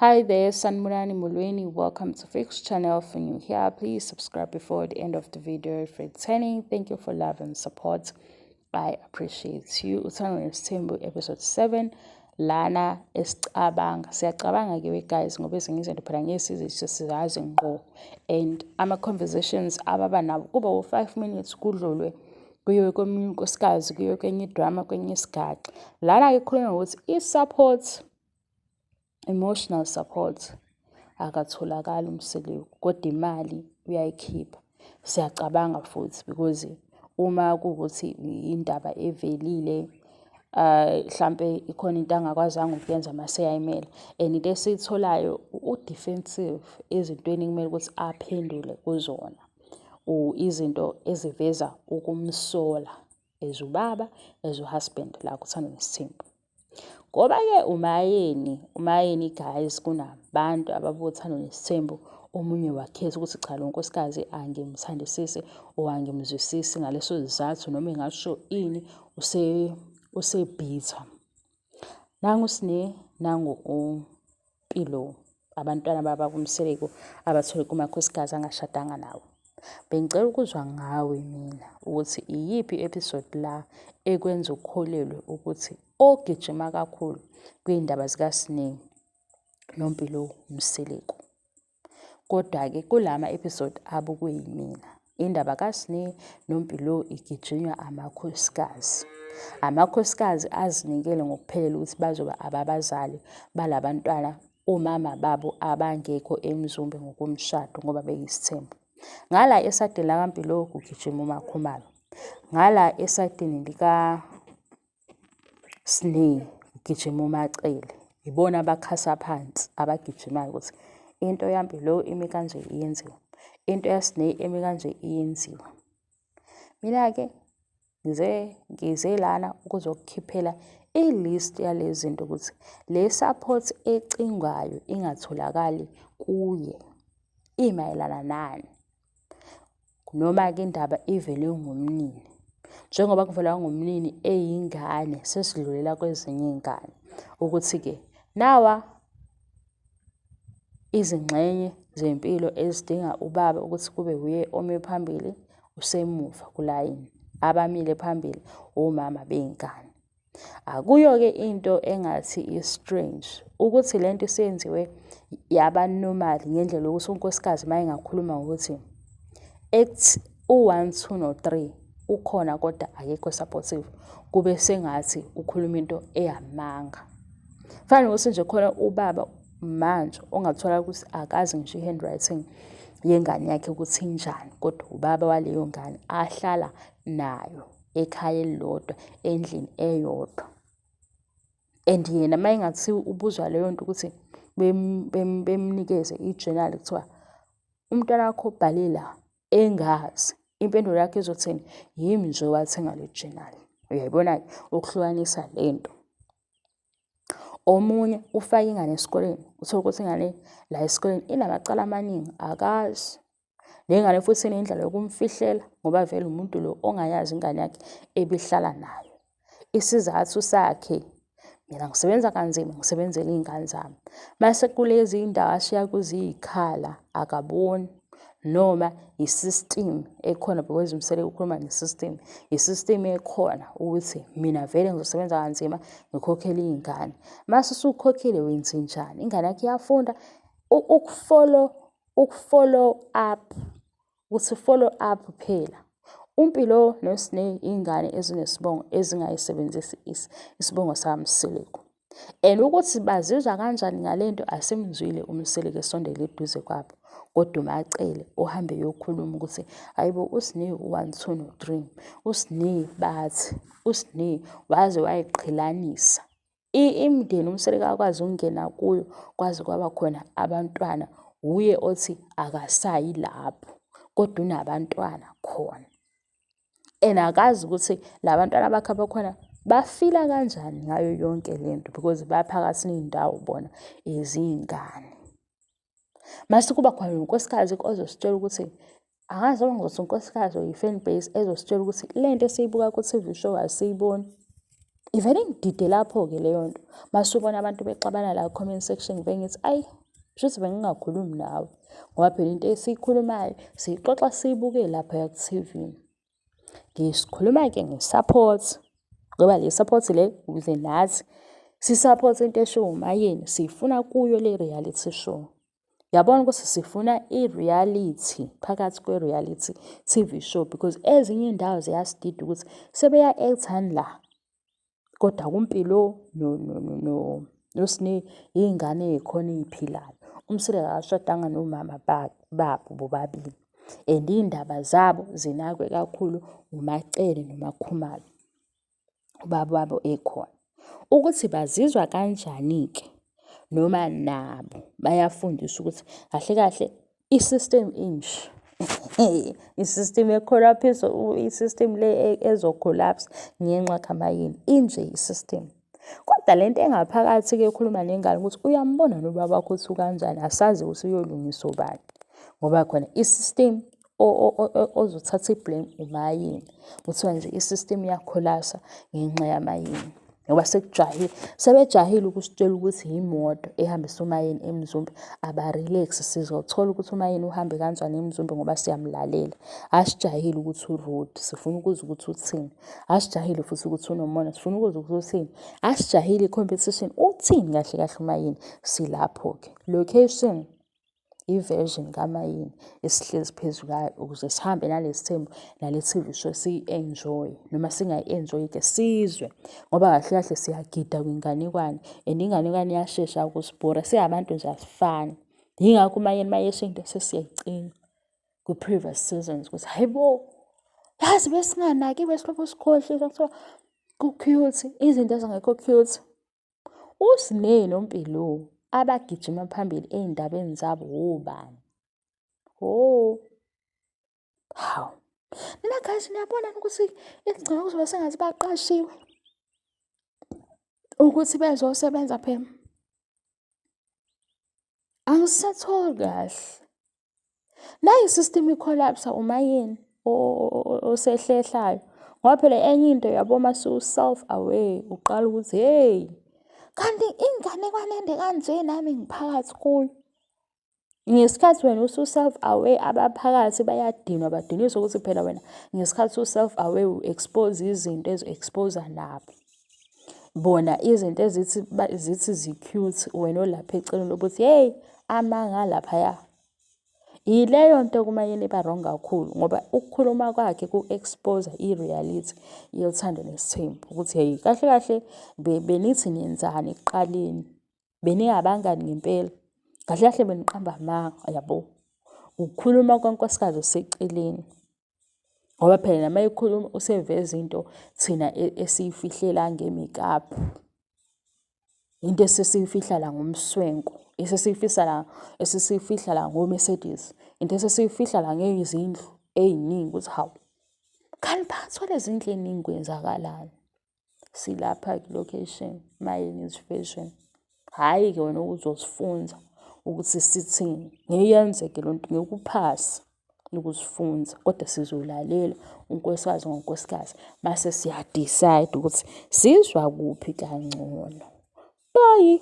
Hi there, Sanibonani Molweni. Welcome to Fix Channel. For new here, please subscribe before the end of the video. If returning, thank you for love and support. I appreciate you. Uthando Nesithembu episode 7 lana esicabanga siyacabanga ke we guys ngoba ezinye izinto phela ngeke size sizazi ngqo and ama conversations ababa nabo kuba u-5 minutes kudlulwe kuyiwe kweminye unkosikazi kuyiwe kwenye idrama kwenye isigaxa lana ke khulunywa ngokuthi i-support emotional support akatholakali uMseleku kodwa imali uyayikhipha. Siyacabanga futhi because uma kuwukuthi indaba evelile hlampe ikhona into angakwazanga ukuyenza mase eyayimela and into esiyitholayo u-defensive ezintweni ekumele ukuthi aphendule kuzona or izinto eziveza ukumsola as ubaba as uhusband la kuThando Nesithembu. Ngoba-ke uMaYeni, uMaYeni guys kunabantu ababuthando nesithembu omunye wakhetha ukuthi cha lo nkosikazi angimthandisisi or angimzwisisi ngaleso sizathu noma engasho ini use-bitter. Nangu uSne, nangu uMpilo, abantwana baba kuMseleku abathole kumakhosikazi angashadanga nawo. Bengicela ukuzwa ngawe mina ukuthi iyiphi i-episode la ekwenza ukholelwe ukuthi ogijima kakhulu kwiy'ndaba zikaSne noMpilo Mseleku. Kodwa-ke kulama episode abukwe yimina, indaba kaSne noMpilo igijinywa amakhosikazi. Amakhosikazi azinikele ngokuphelele ukuthi bazoba ababazali balabantwana omama babo abangekho eMzumbe ngokomshado ngoba beyisithembu. Ngala esayidini lakaMpilo kugijima uMakhumalo. Ngala esayidini lika Sne kugijima uMaCele. Ibona abakhasa phansi abagijimayo ukuthi into yaMpilo imi kanje iyenziwa. Into yaSne imi kanje iyenziwa. Mina-ke ngize lana ukuzokukhiphela i-list yalezi zinto ukuthi le support ecingwayo ingatholakali kuye imayelana nani. Noma-ke indaba ivele ngomnini. Njengoba kuvela ngomnini eyingane sesidlulela kwezinye iy'ngane ukuthi-ke nawa izingxenye zempilo ezidinga ubaba ukuthi kube wuye ome phambili usemuva kulayini. Abamile phambili omama bey'ngane. Akuyo-ke into engathi i-strange ukuthi lento isiyenziwe yaba normal ngendlela yokuthi unkosikazi uma engakhuluma ngokuthi ethi u-one, two no-three ukhona kodwa akekho supportive kube sengathi ukhuluma into eyamanga. Fana nokuthi nje khona ubaba manje ongathola ukuthi akazi ngisho i-handwriting yengane yakhe ukuthi injani kodwa ubaba waleyo ngane ahlala nayo ekhaya elilodwa endlini eyodwa. And yena uma engathiwa ubuzwa leyo nto ukuthi bemnikeze i-journal kuthiwa umntwana wakho ubhale la engazi, impendulo yakhe izothini? Yimi nje owathenga le journal. Uyayibona-ke ukuhlukanisa le nto. Omunye ufake ingane esikoleni, uthole ukuthi ingane la esikoleni inamacala amaningi akazi. Nengane futhi inendlela yokumfihlela ngoba vele umuntu lo ongayazi ingane yakhe ebihlala nayo. Isizathu sakhe, mina ngisebenza kanzima ngisebenzela iy'ngane zami. Mase kulezi iy'ndawo ashiya kuziy'khala akaboni noma i-system ekhona because uMseleku ukhuluma nge-system. I-system ekhona ukuthi mina vele ngizosebenza kanzima ngikhokhele iy'ngane. Mase usukhokhile wenzenjani? Ingane yakho iyafunda uku-follow up, ukuthi follow up phela. UMpilo noSne iy'ngane ezinesibongo ezingayisebenzisi isibongo sakaMseleku. And ukuthi bazizwa kanjani ngale nto asimzwile uMseleku esondela eduze kwabo. Kodwa uMaCele uhambe eyokhuluma ukuthi hayibo uSne u-one, two no-three. USne bathi, uSne waze wayiqhelanisa. Imindeni uMseleku akwazi ukungena kuyo kwaze kwaba khona abantwana wuye othi akasayi lapho kodwa unabantwana khona. And akazi ukuthi la bantwana bakhe abakhona bafila kanjani ngayo yonke lento because baphakathi ney'ndawo bona izingane. Mase kuba khona nonkosikazi ozositshela ukuthi angazi noma ngizothi unkosikazi or i-fan base ezositshela ukuthi le nto esiyibuka ku-T_V show asiyiboni. Ivele ingidide lapho-ke leyo nto. Mase ubona abantu bexabana la comment section ngivele ngithi ayi shuthi bengingakhulumi nawe ngoba phela into esiyikhulumayo siyixoxa siyibuke laphaya ku-T_V. Ngisikhuluma-ke nge-support ngoba le support le ukuze nathi si-support into eshiwo uMaYeni siyifuna kuyo le reality show. Yabona ukuthi sifuna i-reality phakathi kwe-reality T_V show because ezinye iy'ndawo ziyasidida ukuthi sebeya-act-ani la kodwa kuMpilo noSne iy'ngane ey'khona ey'philayo. UMseleku akashadanga nomama babo bobabili and iy'ndaba zabo zinakwe kakhulu uMaCele noMaKhumalo. Ubaba wabo ekhona. Ukuthi bazizwa kanjani-ke noma nabo bayafundiswa ukuthi kahle kahle i-system inje. I-system e-collapse-isa, i-system le ezo-collapse ngenxa kaMayeni, inje i-system. Kodwa le nto engaphakathi-ke ekhuluma nengane ukuthi uyambona nobaba wakho ukuthi ukanjani, asazi ukuthi uyolungisa ubani. Ngoba khona i-system ozothatha i-blame uMayeni. Kuthiwa nje i-system iyakholasa ngenxa yaMayeni. Ngoba sekujahile, sebejahile ukusitshela ukuthi yimoto ehambisa uMayeni eMzumbe. Aba-relax sizothola ukuthi uMayeni uhambe kanjani eMzumbe ngoba siyamlalela. Asijahile ukuthi u-rude, sifuna ukuzwa ukuthi uthini. Asijahile futhi ukuthi unomona, sifuna ukuzwa ukuthi uthini. Asijahile i-competition, uthini kahle kahle uMayeni. Silapho-ke. Location. I-version kaMayeni esihlezi phezu kwayo ukuze sihambe nalesi thembu nale T_V show siyi-enjoy-e noma singayi-enjoy-i ke sizwe ngoba kahle kahle siyagida kwinganekwane and inganekwane iyashesha ukusibhora singabantu nje asifani. Yingakho uMayeni mayesho into sesiyayicinga kwi-previous seasons ukuthi hhayi bo, yazi besinganakiwe silokhu sikhohlisa kuthiwa ku-cute izinto ezingekho cute. USne noMpilo abagijima phambili ey'ndabeni zabo wobani? Ho! Hawu! Nina guys niyabona ukuthi igcina kuzoba sengathi baqashiwe ukuthi bezosebenza phela. Angisatholi kahle. Nayi i-system i-collapse-a uMayeni osehlehlayo. Ngoba phela enye into yabo uma usu-self aware uqala ukuthi hheyi, kanti inganekwane ende kanje nami ngiphakathi kuyo. Ngesikhathi wena usu-self aware abaphakathi bayadinwa, badiniswa ukuthi phela wena ngesikhathi u-self aware u-expose izinto ezi-expose-a nabo. Bona izinto ezithi zithi zi-cute wena olapha eceleni ubuthi hheyi amanga laphaya. Yileyo nto kuMayeni eba wrong kakhulu ngoba ukukhuluma kwakhe ku-expose i-reality yothando nesithembu ukuthi hheyi kahle kahle benithi nenzani ekuqaleni, beningabangani ngempela, kahle kahle beniqamba amanga yabo. Ukukhuluma kwenkosikazi oseceleni ngoba phela nama ekhuluma useveza into thina esiyifihlela nge-makeup. Into esesiyifihla la ngomswenko, esesiyifisa la, esesiyifihla la ngo-Mercedes, into esesiyifihla la ngezindlu ey'ningi ukuthi hawu, kanti phakathi kwalezi ndlu ey'ningi kwenzakalani? Silapha ku-location, Mayeni's Vision. Hhayi-ke wena uzosifunza ukuthi sithini, ngeke yenzeke loo nto, ngeke uphase. Ukuzifunza kodwa sizolalela unkosikazi ngonkosikazi mase siya-decide ukuthi sizwa kuphi kangcono. Bye.